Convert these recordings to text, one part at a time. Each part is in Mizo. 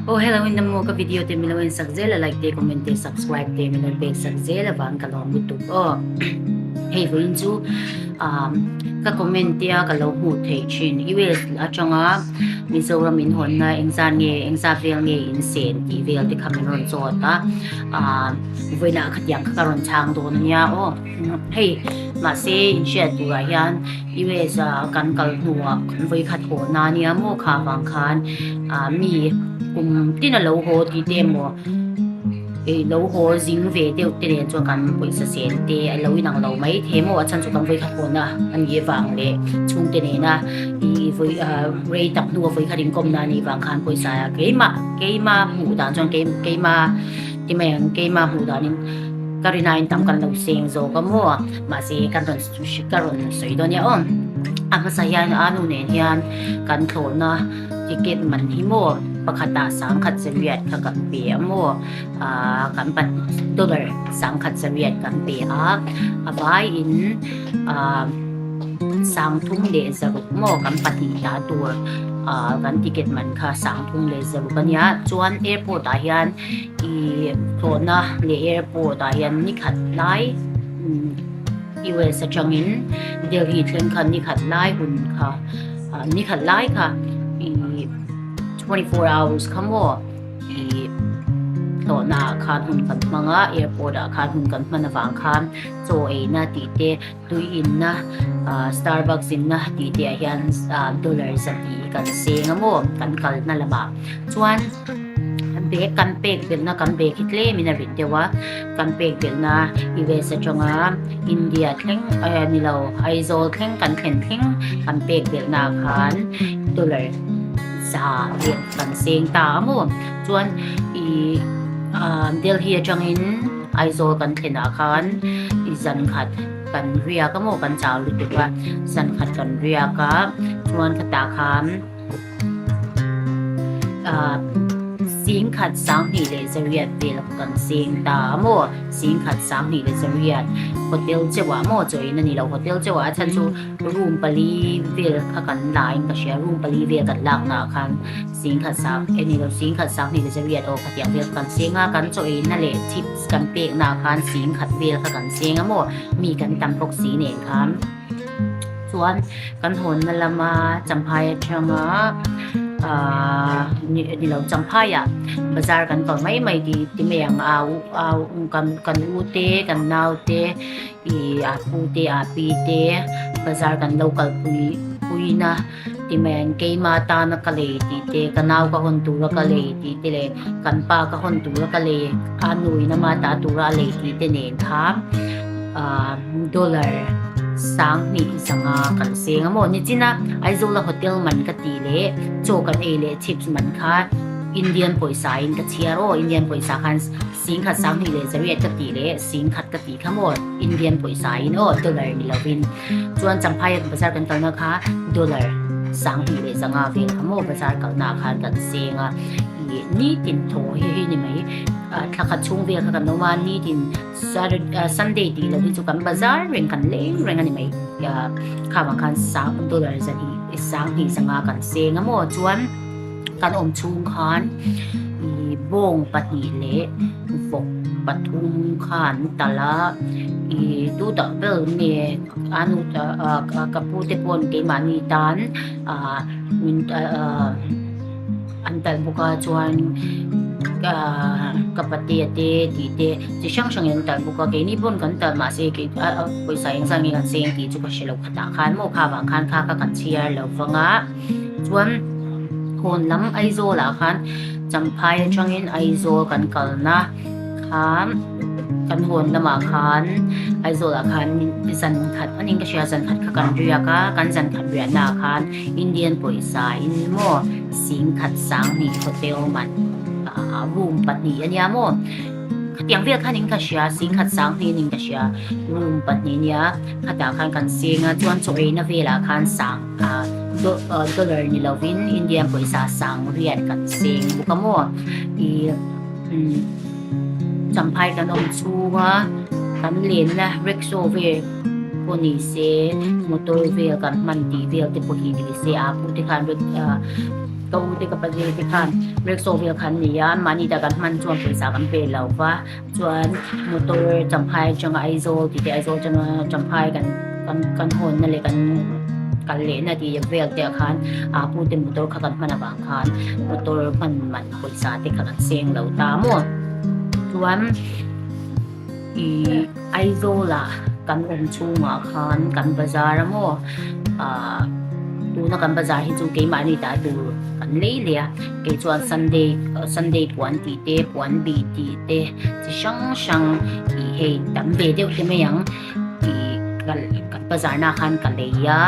Aw hello in namo ka video te milo en sak zel a like te comment te subscribe te milo pek sak zel avang ka lawm lutuk aw hei vawiin chu um ka comment te a ka lo hmuh theih thin US atanga Mizoram in hawnna engzat nge engzat vel nge in sen tih vel te kha min rawn zawt a ah vawiinah khatiang kha ka rawn chhang dawn ania aw hei mahse inhriat turah hian US a kan kal hnuah kan vawikhat haw na ania maw kha avang khan ah mi kum tin a lo haw tih te emaw ih lo haw zing ve deuh te nen chuan kan pawisa sen te a lo inang lo mai thei maw a chhan chu kan vawikhat haw na a nih avang leh chhungte nena ih vawi ah rei tak hnua vawikhat inkawm na anih vang khan pawisa keimah keima hmuh dan chuan keima ti mai ang keima hmuh danin ka rinaiin tam kan lo seng zawk a maw mahse kan rawn ka rawn sawi dawn nia aw a hmasa hian a nu nen hian kan thlawhna ticket man hi maw pakhatah sangkhat zariat kha kan pe a maw ah kan pa dollar sangkhat zariat kan pe a a vaiin ah sangthum leh zaruk maw kan pahnih ta tur ah kan ticket man kha sangthum leh zaruk a nia chuan airport ah hian ih thlawhna leh airport ah hian ni khat lai US atangin Delhi thleng kha ni khat lai hun kha ah ni khat lai kha ih 24 hours kha maw ih thlawhna ah khan hun kan hmang a airport ah khan hun kan hman avang khan chaw eina tih te tui inna ah Starbucks inna tih te ah hian ah dollar zahnih kan seng a maw kan kalna lamah chuan bag kan pek belhna kan bag hi tlem in a rit deuh a kan pek belhna US atanga India thleng eh ni lo Aizawl thleng kan thlen thleng kan pek belhna ah khan dollar za vel kan seng ta a maw chuan ih ah Delhi atangin Aizawl kan thlen ah khan ih zan khat kan riak a maw kan chau lutuk a zan khat kan riak a chuan khatah khan. Ah singkhat sanghnih leh zariat vel kan seng ta a maw singkhat sanghnih leh zariat hotel cheuh ah maw chaw in a ni lo hotel cheuh ah a chhan chu room pali vel kha kan la in ka hria room pali vel kan lak na ah khan singkhat sang eh ni lo singkhat sanghnih leh zariat aw khatiang vel kan seng a kan chaw ei na leh chips kan pek na ah khan singkhat vel kha kan seng a maw mi kan tam bawk si nen khan. Chuan kan hawnna lama Champhai atanga ahh ni lo Champhaiah bazar kan kal mai mai tih ti mai ang a au kan kan u te kan nau te ih a pu te a pi te bazar kan lo kalpui puina ti mai ang keima tana ka lei tih te ka nau ka hawn tura ka lei tih te leh kan pa ka hawn tura ka lei a nuin ama ta tura a lei tih te nen kha ah dollar sanghnih zanga kan seng a maw nichina Aizawla hotel man ka tih leh chaw kan ei leh chips man kha Indian pawisa in ka chhiar aw Indian pawisa khan singkhat sanghnih leh zariat ka tih leh singkhat ka tih kha maw Indian pawisa in aw dollar ni lovin. Chuan Champhai bazar kan kalna kha dollar sanghnih leh zanga vel kha maw bazar kalna ah khan kan seng a, ih nitin thaw hi hei ni mai ah thla khat chhung vel kha kan awm a, nitin Saturday Sunday tih loh hi chu kan bazar reng kan leng reng a ni mai ah kha vang khan sang dollar zahnih sanghnih zanga kan seng a maw chuan kan awm chhung khan ih bawng pahnih leh vawk pathum kha an talh a ih tu tak ber nge a nu ah ka pu te pawn keimahni tan ah min ah an talh bawk a chuan ah ka patea te tih te chi hrang hrangin an talh bawk a keini pawn kan talh mahse kei ah pawisa engzat nge kan seng tih chu ka hre lo khatah khan maw kha vang khan kha kha kan chhiar lo vang a chuan hawn lam Aizawl ah khan Champhai atangin Aizawl kan kalna kha kan hawn lamah khan Aizawl ah khan zan khat a ning ka hria zan khat kha kan riak a kan zan khat riahna ah khan Indian pawisa in maw singkhat sanghnih hotel man ah room pahnih a nia maw khatiang vel khan in ka hria singkhat sanghnih a ning ka hria room pahnih a nia khatah khan kan seng a chuan chaw eina velah khan sang ah dollar ni lovin Indian pawisa sang riat kan seng bawk a maw ih. Champhai kan awm chhung a, kan lenna rickshaw vel pawh ni se, motor vel kan hman tih vel te pawh hi ni se, a pu te khan Ka u te ka pate te khan rickshaw vel kha an nei a, mahni ta kan hman chuan pawisa kan pe lo va, chuan motor Champhai atanga Aizawl tih te Aizawl atanga Champhai kan kan kan hawnna leh kan kal lehna tih vel te ah khan aa pu te motor kha kan hman avang khan motor hman man pawisa te kha kan seng lo ta maw chuan ih Aizawl ah kan awm chhungah khan kan bazar a maw ah tuna kan bazar hi chu keimahni ta tur kan lei leh a kei chuan sunday sunday puan tih te puan bih tih te chi hrang hrang ih hei tam ve deuh te mai ang ih kan bazar na khan ka lei a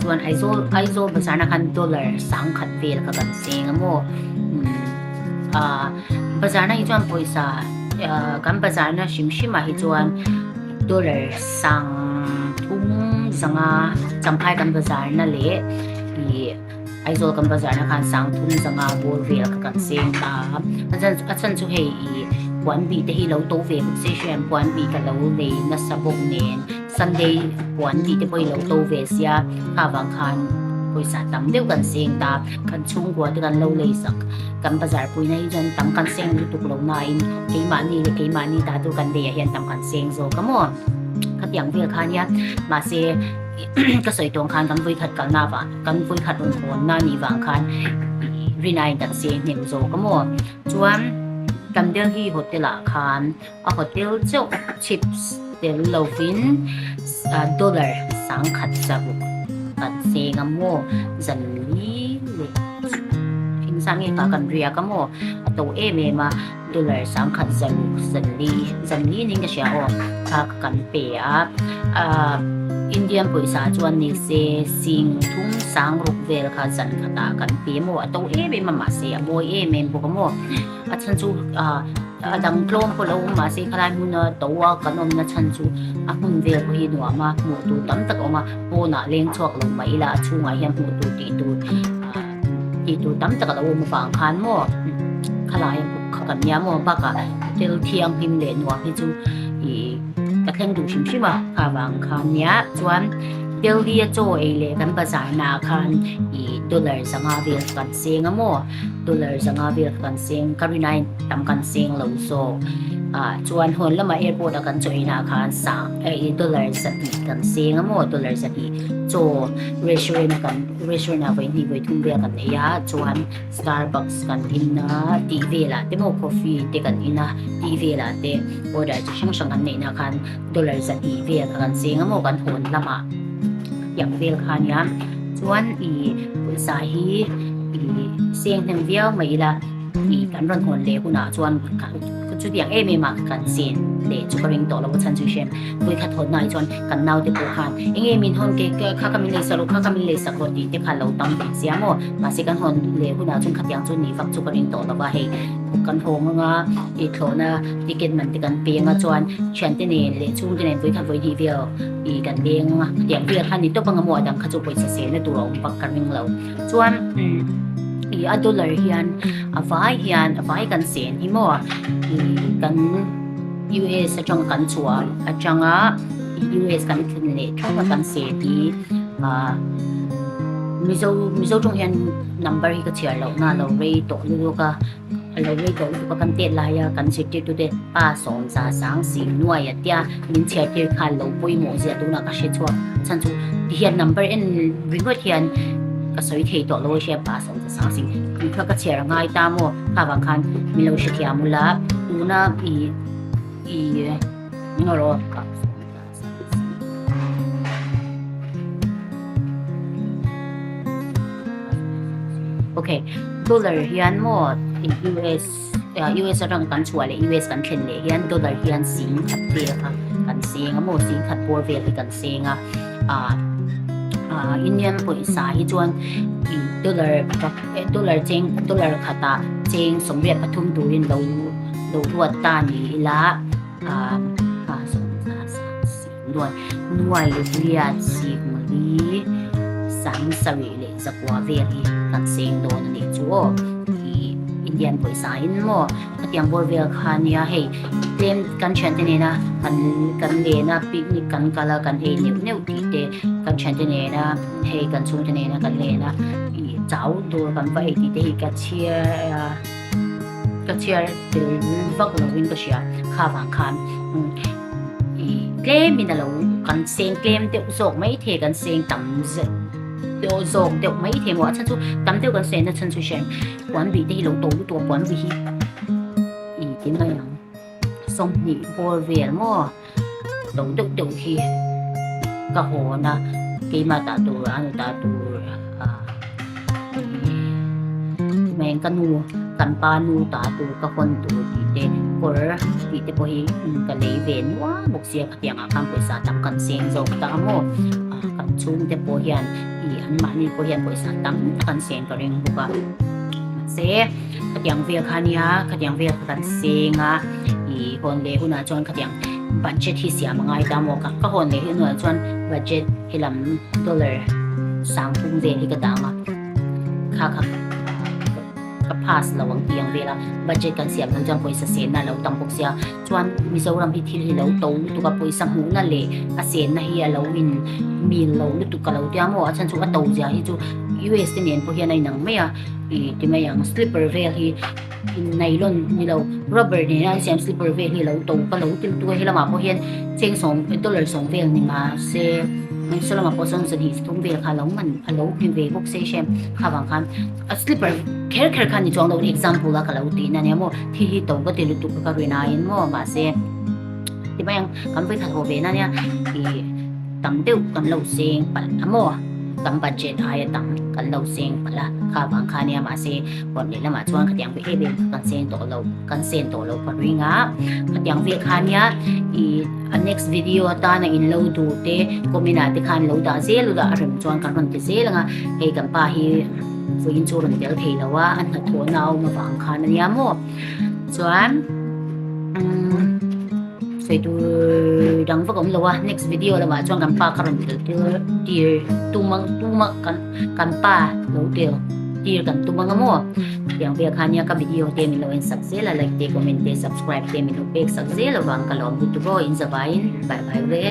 chuan Aizawl Aizawl bazar na khan dollar sangkhat vel kha kan seng a maw ah bazar na hi chuan pawisa kan bazar na hrim hrim ah hi chuan dollar sang thum zanga champhai kan bazar na leh ih Aizawl kan bazar na khan sang thum zanga bawr vel kha kan seng ta a a chhan chu hei ih puan bih te hi lo to ve bawk se hriat puan bih ka lo lei nasa bawk nen Sunday puan tih te pawh hi lo to ve sia kha vang khan pawisa tam deuh kan seng ta kan chhungkua te kan lo lei sak kan bazar puina hi chuan tam kan seng lutuk lo nain keimahni leh keimahni ta chu kan lei ah hian tam kan seng zawk a maw khatiang vel kha nia mahse ka sawi tawng khan kan vawikhat kalna vang kan vawikhat rawn hawnna nih vang khan rinaiin kan seng hnem zawk a maw chuan kan Delhi hotel ah khan A hotel chauh chips tel lovin dollar sangkhat zaruk kan seng a maw zanli leh engzah nge kha kan riak a maw a to em em a dollar sangkhat zaruk zanli zanli niin ka hria aw kha kan pe a ah Indian pawisa chuan ni se sing thum sang ruk vel kha zan khatah kan pe a maw a to em em a mahse a mawi em em bawk a maw a chhan chu ah. A dang tlawm pawh lo awm mahse khalai hmuna to a kan awmna chhan chu a hmun vel pawh hi nuam a, hmuh tur tam tak a awm a, pawnah leng chhuak lo mai ila a chhungah hian hmuh tur tih tur ah tih tur tam tak a lo awm avang khan maw khalai kha kan nia maw bakah hotel thianghlim leh nuam hi chu ih ka thleng duh hrim hrim a kha vang khan nia chuan Delhi a chaw ei leh kan bazar naah khan ih dollar zanga vel kan seng a maw. Dollar zanga vel kha kan seng, ka rinai tam kan seng lo zawk. Ah chuan hawn lamah airport a kan chaw inah khan sang eh dollar zahnih kan seng a maw dollar zahnih chaw restaurant a kan restaurant ah vawi hnih vawi thum vel kan ei a chuan Starbucks kan in a tih velah te maw coffee te kan in a tih velah te order chi hrang hrang kan neihna khan dollar zahnih vel kha kan seng a maw kan hawn lamah tiang vel kha ania chuan ih pawisa hi. Ih seng hnem viau mai ila ih kan rawn hawn leh hunah chuan chutiang em em ah kan sen leh chu ka ring tawh lo a chhan chu i hriat vawikhat hawn hnaih chuan kan naute pawh khan eng nge min hawn ke kha kha min lei sak rawh kha kha min lei sak rawh tih te kha lo tam ve sia maw mahse kan hawn leh hunah chuan khatiang chu nih vak chu ka ring tawh lo va hei kan hawng anga ih thlawhna ticket man te kan peng a chuan thiante nen leh chhungte nen vawikhat vawihnih vel ih kan leng anga khatiang vel kha ni tawp anga maw a dang kha chu pawisa selna tur a awm vak ka ring lo. Chuan ih a dollar hian a vai hian a vai kan sen hi maw ih kan US atang kan chhuah atanga US kan thlen leh theuh a kan sen hi ah mizo mizo tawng hian number hi ka chhiar loh na a lo rei tawh lutuk a a lo rei tawh lutuk a kan tet lai a kan zirtirtu te pa sawm za sang sing nuai a tia min chhiar tir khan lo pawimawh zia tunah ka hre chhuak chhan chu ti hian number en ringawt hian ka sawi thei tawh lo a hria pa sawm za sang sing tih kha ka chhiar a ngai ta maw kha vang khan min lo hrethiam ula tuna ih ih ngaw rawh. Okay, dollar hian maw US US atang kan chhuah leh US kan thlen leh hian dollar hian sing khat vel kha kan seng a maw sing khat bawr vel hi kan seng a ah ah Indian pawisa hi chuan dollar dollar cheng dollar khatah cheng 83 turin lo lo ruat ta ni ila. Nuai nuai riat sikmali sang sarih leh zakua vel hi kan seng dawn a nih chu aw ih Indian pawisa in maw khatiang bawr vel kha nia hei tlem kan thiante nena kan kan len a picnic kan kal a kan ei neuh neuh tih te kan thiante nena hei kan chhungte nena kan len a ih. Chau dawr kan va ei tih te hi ka chhiar a ka chhiar tel vak lovin ka hria kha vang khan ih tlemin a lo kan seng tlem deuh zawk maithei kan seng tam zet deuh zawk deuh maithei maw a chhan chu tam deuh kan seng na chhan chu hriat puan bih te hi lo to lutuk a puan bih hi ih ti mai ang 20 bawr vel maw. Lo deuh deuh hi ka hawn a, keimah tah tur a nu tah tur ah meng ka nu kan pa nu tah tur ka hawn tur tih te kawr tih te pawh hi ka lei ve nual bawk sia khatiang ah khan pawisa tam kan seng zawk ta a maw kan chhung te pawh hian ih an mahni pawh hian pawisa tam tak an seng ka ring bawk a mahse khatiang vel kha nia khatiang vel kha kan seng a. I hawn leh hunah chuan khatiang budget hi siam a ngai ta maw? Ka ka hawn leh hunah chuan budget helam dollar sang pum vel hi ka dang a, kha kha ka pass lo ang tih ang vel a, budget kan siam hnu chuan pawisa senna a lo tam bawk sia, chuan Mizoram hi thil hi lo to lutuk a, pawisa hmuhna leh a senna hi a lo in mil lo lutuk ka lo tia maw? A chhan chu a to zia hi chu US te nen pawh hian a inang mai a, i ti mai ang slipper vel hi. Nylon ni lo rubber nena an siam slipper vel hi a lo to ka lo ti lutuk a helamah pawh hian cheng sawm dollar sawm vel ni mahse saw lamah pawh sawn zahnih thum vel kha a lo man a lo ni ve bawk se hriat kha vang khan a slipper kher kher khan ni chuang lo example a ka lo tihna ania maw thil hi to ka ti lutuk a ka rin aiin maw mahse ti mai ang kan vawi khat haw ve na ania ih tam deuh kan lo seng palh a maw kan budget aia tam kan lo seng palh a kha vang kha ania mahse. Huan leh lamah chuan khatiang ve em em kha kan seng tawh lo, kan sen tawh lo ka ring a, khatiang vel kha nia ih a next video atana in lo duh te comment ah te khan lo dah zel ula a rem chuan kan rawn ti zel ang a, hei kan pa hi vawiin chu rawn tel thei lo a, a hnathawhna a awm avang khan ania maw chuan umm sawi tur dang vak a awm lo a, next video lamah chuan kan pa kha rawn tel tir tir tum ang tum a kan. Kan pa lo tel tir kan tum anga maw? Tiang vel kha nia ka video te min lo en sak zel a, like te, comment te, subscribe te min lo pek sak zel avang ka lawm lutuk aw, in zavaiin bye bye ule.